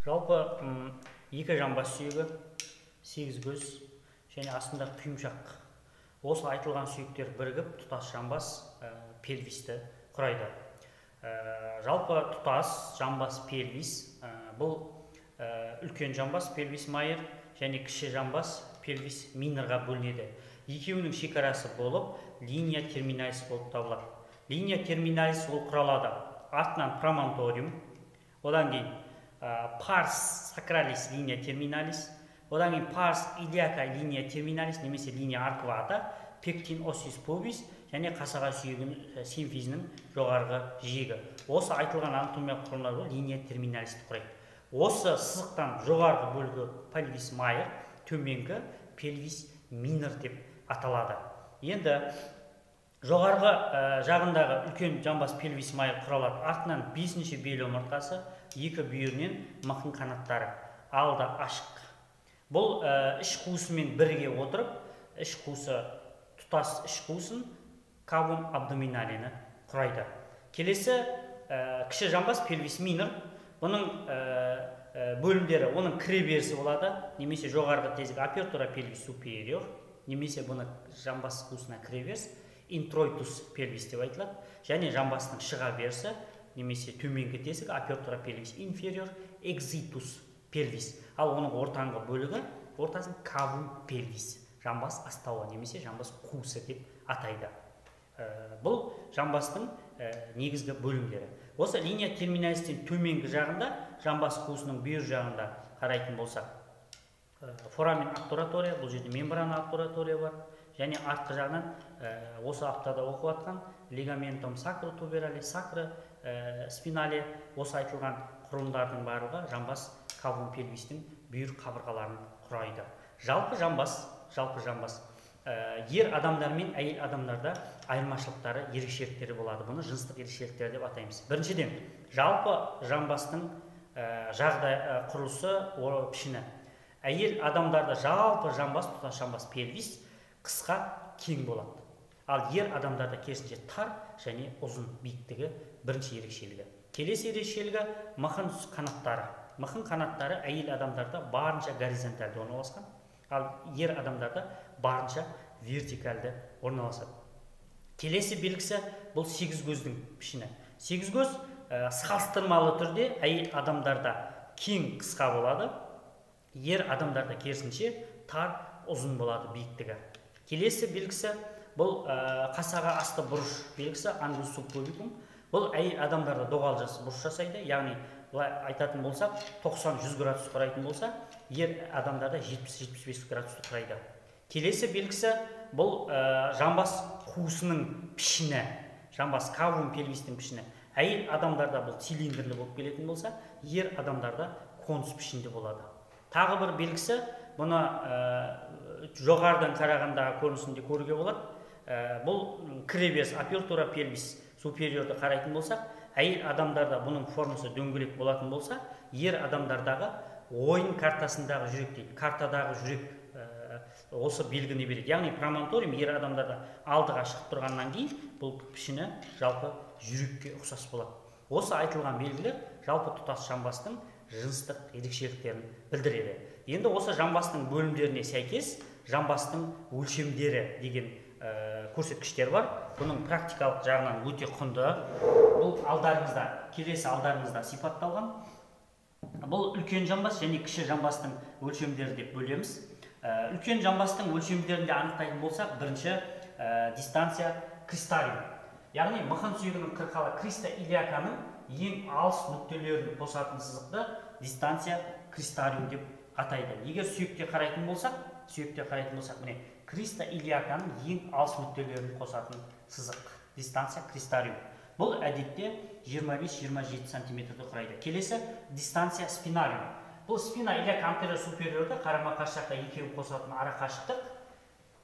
Жалпы екі жамбас сүйегі, сегіз көз және астында құйымшақ. Осы айтылған сүйектер бірігіп тұтас жамбас пельвисті құрайды. Жалпы тұтас жамбас пельвис бұл үлкен жамбас пельвис майор және кіші жамбас пельвис минорға бөлінеді. Екеуінің шекарасы болып линия терминалис болып табылады. Линия терминалис ол құралады. Артынан промонториум, одан кейін парс сакралис линия терминалис, одан кейін парс илиака линия терминалис немесе линия арквата, пектин осис пубис және қасаға сүйегінің симфизінің жоғарғы жиегі. Осы айтылған анатомиялық құрылымдар линия терминалисті құрайды. Осы сызықтан жоғарғы бөлігі пельвис майор, төменгі пельвис минор деп аталады. Енді жоғарғы жағындағы үлкен жамбас пельвис майор құралады. Артынан 5-ші бел омыртқасы, екі бүйірінен мықын қанаттары, алды ашық. Бұл іш қуысымен бірге отырып, іш қуысы тұтас іш қуысын кавум абдоминалені құрайды. Келесі кіші жамбас пельвис минор. Бұның бөлімдері оның кіреберісі болады, немесе жоғарғы тесік апертура пельвис супериор, немесе бұны жамбас қуысына кіреберіс интройтус пельвис деп айтылады, және жамбастың шыға берісі немесе төменгі тесік апертура пельвис инфериор экзитус пельвис. Ал оның ортаңғы бөлігі ортасын кавум пельвис, жамбас астауы немесе жамбас қуысы деп атайды. Бұл жамбастың негізгі бөлімдері. Осы линия терминалистен төменгі жағында, жамбас қуысының бүйір жағында қарайтын болсақ, форамен обтуратория, бұл жерде мембрана обтуратория бар, және артқы жағынан осы аптада оқып жатқан лигаментум сакротуберали, сакро спинале, осы айтылған құрылымдардың барлығы жамбас кавум пельвистің бүйір қабырғаларын құрайды. Жалпы жамбас ер адамдар мен әйел адамдарда айырмашылықтары, ерекшеліктері болады. Бұны жыныстық ерекшеліктер деп атаймыз. Біріншіден, жалпы жамбастың жағдай құрылысы, пішіні. Әйел адамдарда жалпы жамбас, тұтас жамбас пельвис қысқа, кең болады. Ал ер адамдарда керісінше тар және ұзын биіктігі бірінші ерекшелігі. Келесі ерекшелігі мықын қанаттары. Мықын қанаттары әйел адамдарда барынша горизонтальды орналасқан, ал ер адамдарда барынша вертикальды орналасады. Келесі белгісі бұл сегіз көздің пішіні. Сегіз көз салыстырмалы түрде әйел адамдарда кең, қысқа болады, ер адамдарда керісінше тар, ұзын болады биіктігі. Келесі белгісі бұл қасаға асты бұрыш белгісі, ангулус субпубикум. Бұл әйел адамдарда доғал бұрыш жасайды, яғни былай айтатын болсақ 90-100 градус құрайтын болса, ер адамдарда 70-75 градусты құрайды. Келесі белгісі бұл жамбас қуысының пішіні, жамбас кавум пельвистің пішіні. Әйел адамдарда бұл цилиндрлі болып келетін болса, ер адамдарда конус пішінде болады. Тағы бір белгісі, бұны жоғарыдан қарағандағы көрінісінде көруге болады. Бұл кіреберіс апертура пельвис супериорды қарайтын болсақ, әйел адамдарда бұның формасы дөңгелек болатын болса, ер адамдардағы ойын картасындағы жүрек дейді, картадағы жүрек осы белгіні береді. Яғни промонториум ер адамдарда алдыға шығып тұрғаннан кейін бұл пішіні жалпы жүрекке ұқсас болады. Осы айтылған белгілер жалпы тұтас жамбастың жыныстық ерекшеліктерін білдіреді. Енді осы жамбастың бөлімдеріне сәйкес жамбастың өлшемдері деген көрсеткіштер бар. Бұның практикалық жағынан өте құнды. Бұл алдарыңызда, келесі алдарыңызда сипатталған. Бұл үлкен жамбас және кіші жамбастың өлшемдері деп бөлеміз. Үлкен жамбастың өлшемдерінде анықтайтын болсақ, бірінші дистанция кристариум. Яғни мықын сүйегінің қырқалы криста илиаканың ең алыс нүктелерін қосатын сызықты дистанция кристариум деп атайды. Егер сүйекте қарайтын болсақ, міне криста илиаканың ең алыс нүктелерін қосатын сызық дистанция кристариум. Бұл әдетте 25-27 сантиметрді құрайды. Келесі дистанция спинариум. Бұл спина илиака антериор супериорды қарама-қарсы жақта екеуін қосатын ара қашықтық.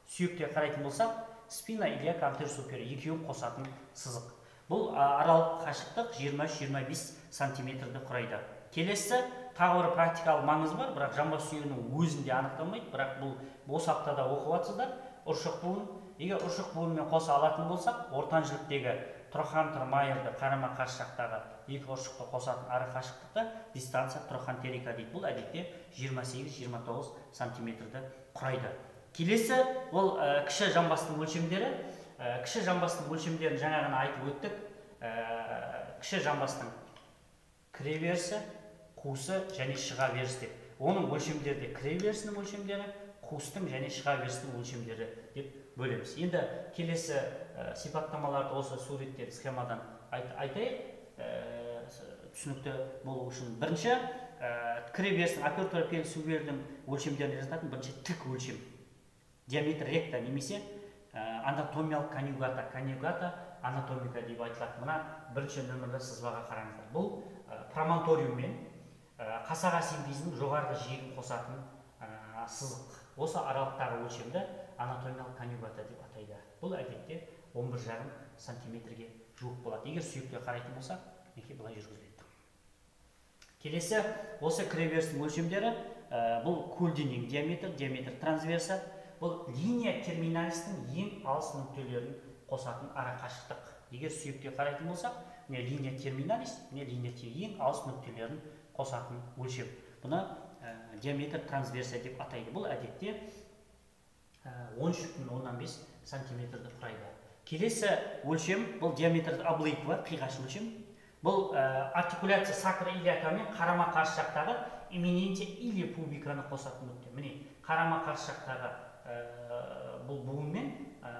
Сүйекте қарайтын болсақ, спина илиака антериор супериор екеуін қосатын сызық. Бұл аралық қашықтық 23-25 сантиметрді құрайды. Келесі тағы бір практикалық маңызы бар, бірақ жамбас сүйегінің өзінде анықталмайды, бірақ бұл осы аптада оқып жатсыздар. Ұршық буын Егер ұршық буынымен қоса алатын болсақ, ортан жіліктегі трохантер майорды қарама қарсы жақтағы екі ұршықты қосатын ара қашықтықты дистанция трохантерика дейді. Бұл әдетте 28-29 сантиметрді құрайды. Келесі ол кіші жамбастың өлшемдері. Кіші жамбастың өлшемдерін жаңа ғана айтып өттік. Кіші жамбастың кіреберісі, қуысы және шыға берісі деп. Оның өлшемдері де кіреберісінің өлшемдері, қуыстың және шыға берісінің өлшемдері деп бөлеміз. Енді келесі сипаттамаларды осы суреттен, схемадан айтайық, түсінікті болу үшін. Бірінші, кіреберістің апертура пелвис сувердің өлшемдеріне жататын бірінші тік өлшем. Диаметр ректа немесе анатомиялық конъюгата, конъюгата анатомика деп айтылады. Мына бірінші нөмірлі сызбаға қараңыздар. Бұл промонториум мен қасаға симфизінің жоғарғы жиегін қосатын сызық. Осы аралықтағы өлшемді анатомиялық конъюгата деп атайды. Бұл әдетте 11,5 сантиметрге жуық болады. Егер сүйекке қарайтын болсақ, мінекей былай жүргізіледі. Келесі осы кіреберістің өлшемдері, бұл көлденең диаметр, диаметр трансверса. Бұл линия терминалистің ең алыс нүктелерін қосатын ара қашықтық. Егер сүйекке қарайтын болсақ, міне линия терминалист, міне линия ең алыс нүктелерін қосатын өлшем. Бұны диаметр трансверса деп атайды. Бұл әдетте 13,5 сантиметрді құрайды. Келесі өлшем бұл диаметр обликва, қиғаш өлшем. Бұл артикуляция сакра илиака мен қарама қарсы жақтағы эминентия илия пубиканы қосатын нүкте. Міне қарама қарсы жақтағы бұл буынмен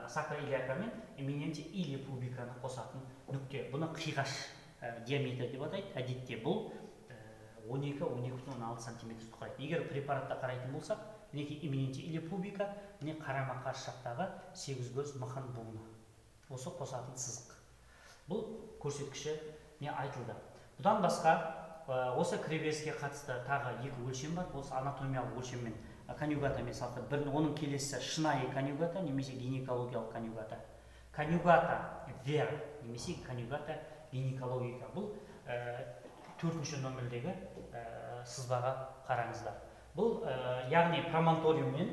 сакра илиака мен эминентия илия пубиканы қосатын нүкте. Бұны қиғаш диаметр деп атайды. Әдетте бұл 12-12,6 сантиметр құрайды. Егер препаратта қарайтын болсақ, мінекей эминентия илия пубика, міне қарама қарсы жақтағы сегіз көз мықын буыны. Осы қосатын сызық. Бұл көрсеткіші не айтылды. Бұдан басқа осы кіреберіске қатысты тағы екі өлшем бар. Осы анатомиялық өлшеммен конъюгатамен салыстырып, бір оның келесі шынайы конъюгата немесе гинекологиялық конъюгата. Конъюгата вера немесе конъюгата гинекологика. Бұл төртінші нөмірдегі сызбаға қараңыздар. Бұл яғни промонториум мен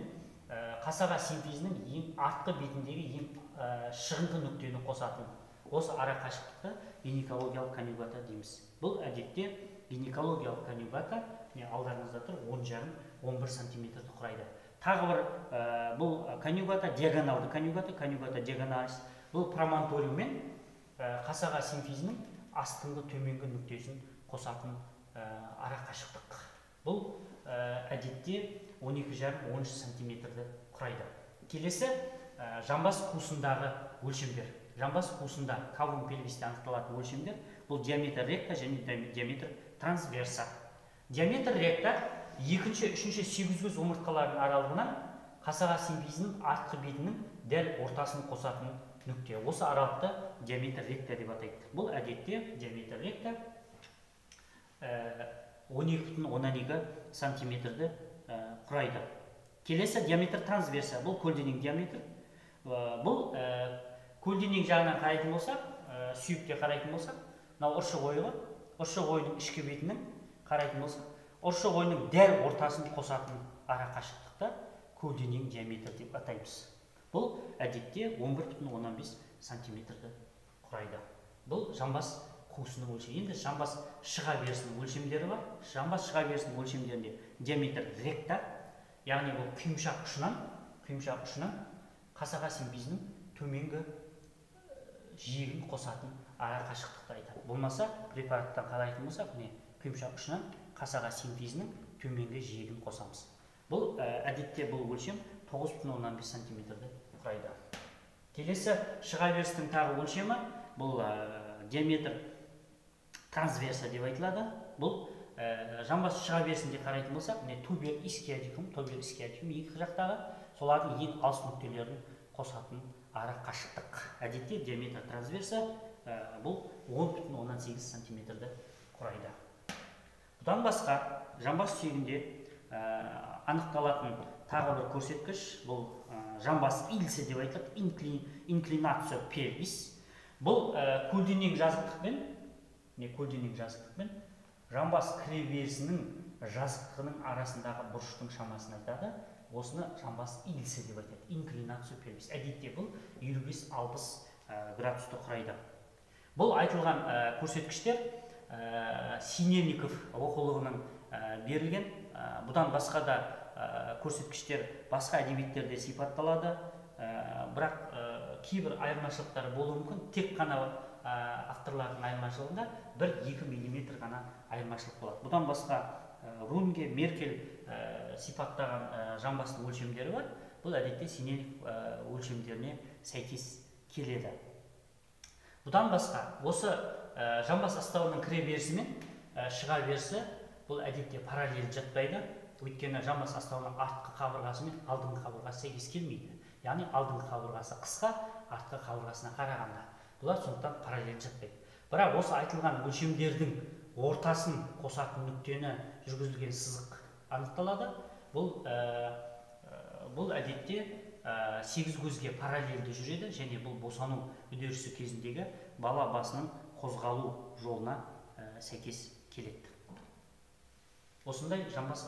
қасаға симфизінің ең артқы бетіндегі ең шығыңқы нүктені қосатын осы ара қашықтықты гинекологиялық конъюгата дейміз. Бұл әдетте гинекологиялық конъюгата, міне алдарыңызда тұр, 10,5-11 сантиметрді құрайды. Тағы бір бұл конъюгата диагоналды конъюгата, конъюгата диагоналис. Бұл промонториум мен қасаға симфизінің астыңғы төменгі нүктесін қосатын ара қашықтық. Бұл әдетте 12,5-13 сантиметрді құрайды. Келесі жамбас қуысындағы өлшемдер. Жамбас қуысында кавум пельвисте анықталатын өлшемдер бұл диаметр ректа және диаметр трансверса. Диаметр ректа екінші, үшінші сегіз көз омыртқаларының аралығынан қасаға симфизінің артқы бетінің дәл ортасын қосатын нүкте. Осы аралықты диаметр ректа деп атайды. Бұл әдетте диаметр ректа 12,2 сантиметрді құрайды. Келесі диаметр трансверса. Бұл көлденең диаметр. Бұл көлденең жағынан қарайтын болсақ, сүйекте қарайтын болсақ, мынау ұршық ойығы, ұршық ойының ішкі бетінің қарайтын болсақ, ұршық ойының дәл ортасын қосатын ара қашықтықты көлденең диаметр деп атаймыз. Бұл әдетте 11,5 сантиметрді құрайды. Бұл жамбас қуысының өлшемі. Енді жамбас шыға берісінің өлшемдері бар. Жамбас шыға берісінің өлшемдерінде диаметр ректа, яғни бұл құйымшақ ұшынан қасаға симфизінің төменгі жиегін қосатын ара қашықтықты айтады. Болмаса препараттан қарайтын болсақ, міне құйымшақ ұшынан қасаға симфизінің төменгі жиегін қосамыз. Бұл әдетте бұл өлшем 9,5 сантиметрді құрайды. Келесі шыға берістің тағы өлшемі бұл диаметр трансверса деп айтылады. Бұл жамбас шыға берісінде қарайтын болсақ, міне тубер искиадикум, тубер искиадикум екі жақтағы солардың ең алыс нүктелерін қосатын ара қашықтық. Әдетте диаметр трансверса бұл 10,8 сантиметрді құрайды. Бұдан басқа жамбас сүйегінде анықталатын тағы бір көрсеткіш бұл жамбас илсі деп айтылады, инклинация пельвис. Бұл көлденең жазықтықпен, не көлденең жазықтықпен жамбас кіреберісінің жазықтығының арасындағы бұрыштың шамасын айтады. Осыны жамбас иілісі деп айтады, инклинацию пельвис. Әдетте бұл 55-60 градусты құрайды. Бұл айтылған көрсеткіштер Синельников оқулығының берілген. Бұдан басқа да көрсеткіштер басқа әдебиеттерде сипатталады. Бірақ кейбір айырмашылықтар болуы мүмкін. Тек қана авторлардың айырмашылығында 1-2 миллиметр ғана айырмашылық болады. Бұдан басқа Рунге, Меркель сипаттаған жамбастың өлшемдері бар. Бұл әдетте Синельников өлшемдеріне сәйкес келеді. Бұдан басқа осы жамбас астауының кіре берісі мен шыға берісі бұл әдетте параллель жатпайды. Өйткені жамбас астауының артқы қабырғасы мен алдыңғы қабырғасы сәйкес келмейді. Яғни алдыңғы қабырғасы қысқа, артқы қабырғасына қарағанда. Бұлар сондықтан параллель жатпайды. Бірақ осы айтылған өлшемдердің ортасын қосатын нүктені жүргізілген сызық анықталады. Бұл әдетте сегіз көзге параллельді жүреді және бұл босану үдерісі кезіндегі бала басының қозғалу жолына сәйкес келеді. Осындай жамбас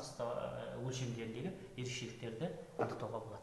өлшемдеріндегі ерекшеліктерді анықтауға болады.